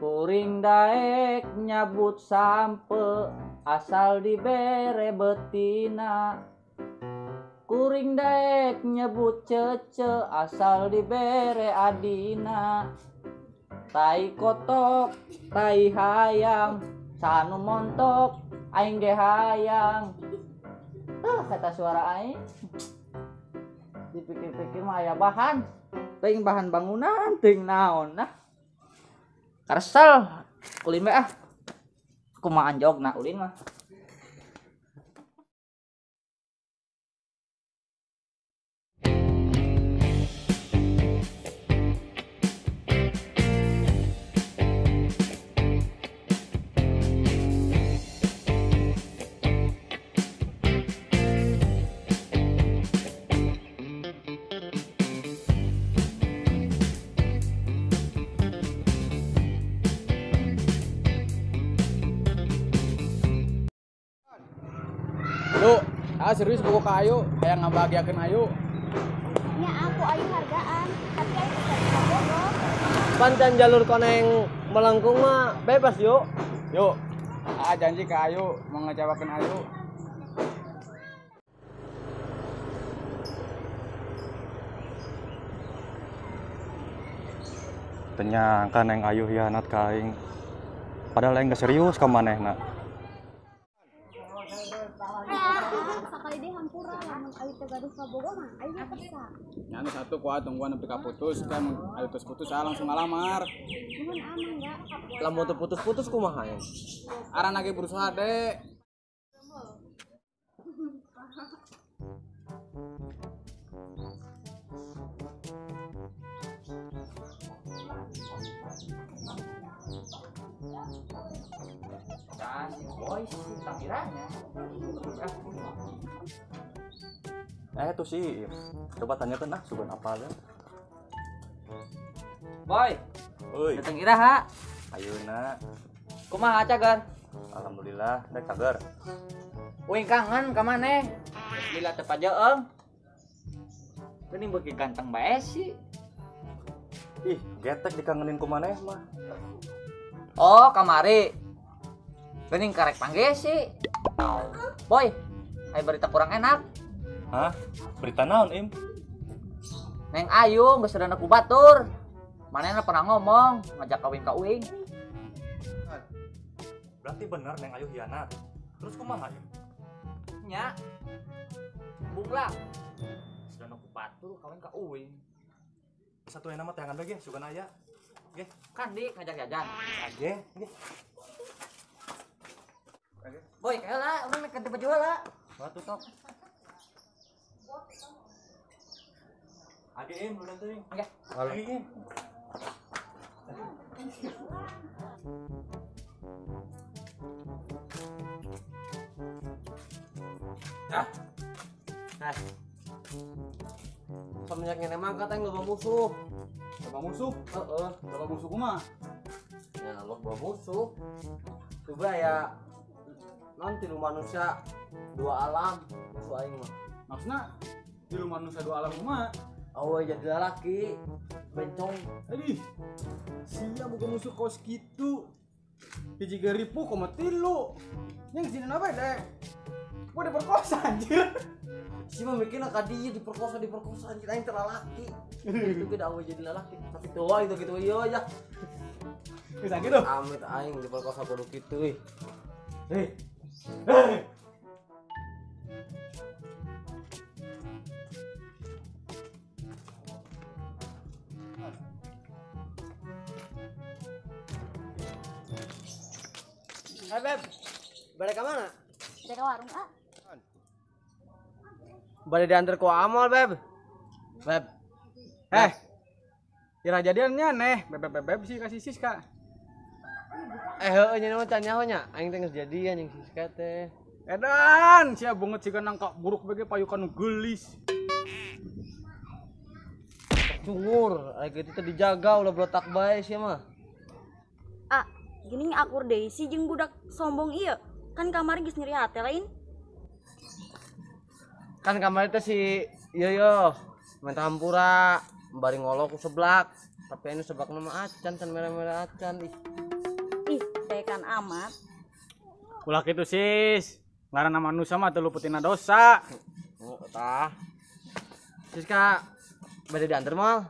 Kuring daek nyabut sampe asal dibere betina. Kuring daek nyebut cece asal dibere adina. Tai kotok, tai hayang, sanu montok, aing ge hayang. Tah kata suara aing. Dipikir-pikir mah aya bahan. Teuing bahan bangunan, teuing naon nah. Karesel ulin we ah. Kumaha anjogna ulin mah. Lu, ah serius bogo ka Ayu, hayang ngabahagiakeun Ayu. Nya aku Ayu hargaan, tapi Ayu bisa bogo. Pancan jalur koneng melengkung mah bebas yuk. Yuk, ah janji ke Ayu mau ngecewakeun Ayu. Teu nyangka Neng Ayu hianat ka aing. Padahal aing geus serius ka manehna. Sakali deui hampura lamun Ayu teu gaduh kabogo mah Ayu nya kersa. Nya anu satu kuat tungguan nepi ka putus kan Ayu tos putus ah langsung ngalamar. Nuhun aman enggak? Lamun teu putus-putus kumaha ya? Arana ge berusaha dek. Ah, si boy sih takiranya. Tuh sih, coba tanyakan ah, sugan apa ya? Boy, oi. Datang iraha. Ayeuna. Kumaha cager? Alhamdulillah, dek cager. Uing kangen ka maneh. Lila teu pajeung. Geuning beuki ganteng bae sih. Ih, getek dikangenin ku maneh mah. Oh, kamari. Geuning karek panggih sih. Boy, aya berita kurang enak. Hah? Berita naon, Im? Neng Ayu geus reuneuh ku batur. Manehna pernah ngomong ngajak kawin ka uing. Berarti bener Neng Ayu hianat. Terus kumaha, Im? Nya. Bung lah. Geus reuneuh ku batur kawin ka uing. Satu enak mah teangan bae ge, sugan aya. Ge. Kan di ngajak jajan. Ge, ge. Boy, heula, urang nek ganti baju heula. Batu tok. Age Im, udah teuing. Oke. Age Im. Ah. Nah. Semenjak ngene mangkat aing loba musuh. Loba musuh? Heeh, loba musuh kumaha? Ya loba musuh. Coba ya nanti lu manusia dua alam musuh aing mah. Maksudna tilu manusia dua alam kumaha? Awe jadi lalaki bencong. Aduh, sia bukan musuh kos kitu. Hiji ge ripuh koma tilu. Yang sini apa deh? Gua diperkosa anjir. Si mah mikirna ka dieu diperkosa anjir aing teh lalaki. Itu ge awe jadi lalaki. Tapi tua itu gitu ieu ya. Bisa gitu. Amit aing diperkosa kudu kitu euy. Hei. Beb. Bade ka mana? Bade ka warung, ah. Bade diantar ku Amol, Beb. Beb. Eh. Kira jadiannya neh, beb sih kasih Siska. Eh, heueuh nya mah can nyaho nya. Aing teh geus jadian jeung Siska teh. Edan, sia banget siga nangka buruk bege payukan nu geulis. Cungur, ari kitu teh dijaga ulah belotak bae sia mah. Ah, gini akur deui si jeung budak sombong ieu. Kan kamari geus nyeri hate lain. Kan kamari teh si ieu yo minta hampura bari ngolok ku seblak. Tapi anu seblakna mah acan can mere-mere acan ih. Ih, tekan amat. Ulah kitu sis. Ngaranna manusia mah teu luputina dosa. Oh, tah. Siska bade diantar moal?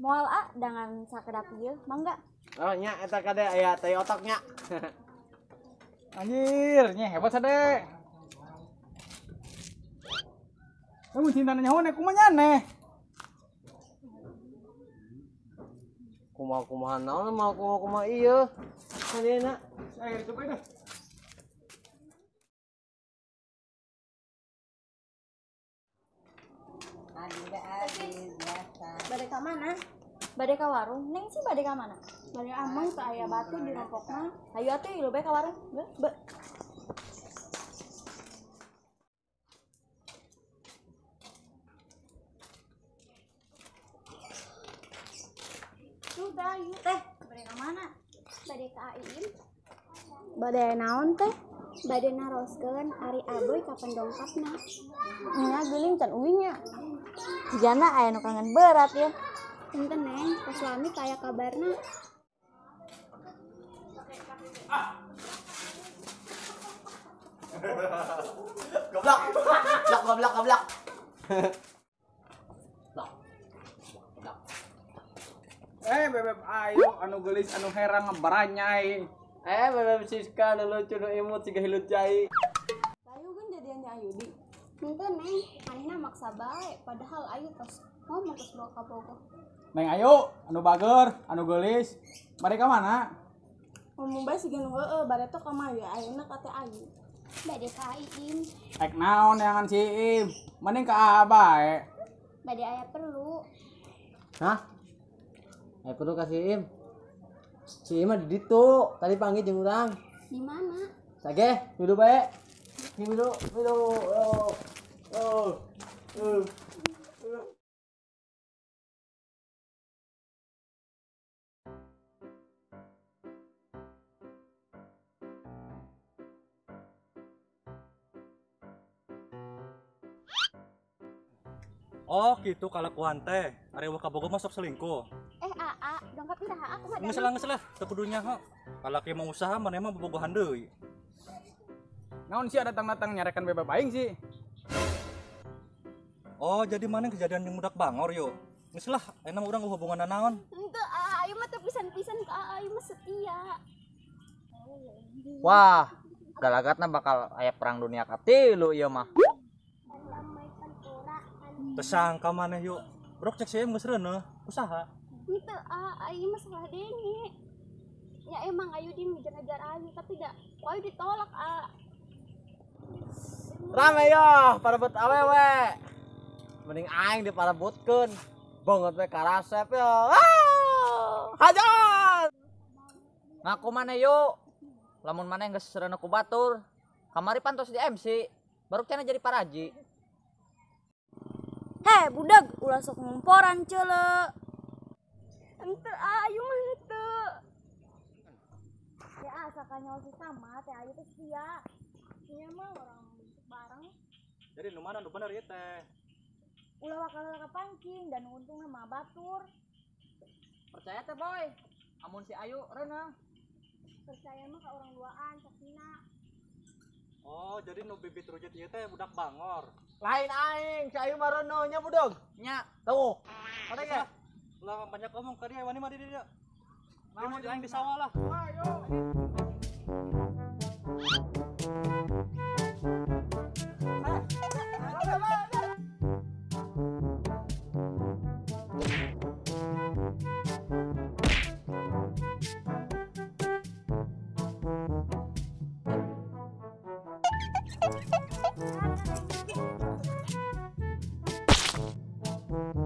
Moal ah, dangan sakedap ieu, mangga. Oh nya eta kade aya tai otak nya. Anjir, nya hebat sade. Kamu cintana nyaho nek kumaha neh? Kumaha-kumaha naon mau kumaha-kumaha ieu. Sadena. Saya itu bae dah. Bade ka mana? Bade ka warung. Neng sih bade ka mana? Bade amang teu aya batu di rompokna. Hayu atuh ieu bae ka warung. Be. Sudah, yuk teh. Bade ka mana? Bade ka Aim. Bade naon teh? Bade naroskeun ari Aboy kapan dongkapna. Nya geuling can uing nya. Jigana aya nu kangen berat ya. Punten Neng, ka suami kaya kabarna. Goblok. Goblok goblok goblok. Eh, bebeb ayo anu geulis anu herang ngebaranyai. Eh, bebeb Siska anu lucu nu imut siga hilut cai. Ayu kan jadiannya Ayudi. Henteu Neng, manehna maksa bae padahal Ayu tos ngomong tos bawa ka Bogor. Neng ayo, anu bager, anu geulis. Bade ka mana? Ngomong bae siga nu heueuh, bade teh ka mah ya ayeuna ka teh Ayu. Bade ka Iim. Ek naon neangan si Iim? Mending ka Aa bae. Bade aya perlu. Hah? Aya perlu ka si Iim. Si Iim mah di ditu, tadi panggil jeung urang. Di mana? Sage, milu bae. Milu, milu. Oh. Oh. Oh. Oh, gitu kalakuan teh. Ari eueuh ka Bogor masuk selingkuh. Eh, Aa, dongkap iraha aku mah. Geus lah, geus lah, teu kudu nyaho. Kalaki mau usaha maneh mah bobogohan deui. Naon sih datang-datang nyarekan bebeb aing sih? Oh, jadi maneh kejadian jeung budak bangor yo. Geus lah, ayeuna mah urang hubunganna naon? Henteu, Aa, ayu mah teu pisan-pisan ka Aa, ayu mah setia. Wah, galagatna bakal aya perang dunia katilu ieu mah. Tersangka maneh yuk. Brok cek sih geus reuneuh, usaha. Henteu, Aa, ayu mah salah denge. Ya emang Ayu di ngejar-ngejar Ayu, tapi da ku Ayu ditolak, Aa. Rame yo, parebut awewe. Mending aing diparebutkeun. Banget we karasep yo. Ah! Hajar! Ngaku maneh yuk. Lamun maneh geus reuneuh ku batur. Kamari pantos di MC, baru cenah jadi paraji. Heh, budak, ulah sok ngomporan ceule. Henteu, Ayu mah henteu. Ya asalkan nyawa si sama teh Ayu teh setia. Nya mah orang bareng. Jadi nu mana nu bener ieu teh? Ulah bakal kepancing dan untungna mah batur. Percaya teh, Boy. Amun si Ayu reuneuh. Percaya mah ka orang duaan sakina. Oh, jadi nu bibit rujit ieu teh budak bangor. Lain aing, si Ayu mah reuneuh nya budeg. Nya, Tuh. Kada ge. Ulah banyak ngomong ka dia wani mah di dieu. Naon aing di sawah lah. Ayo. Bye.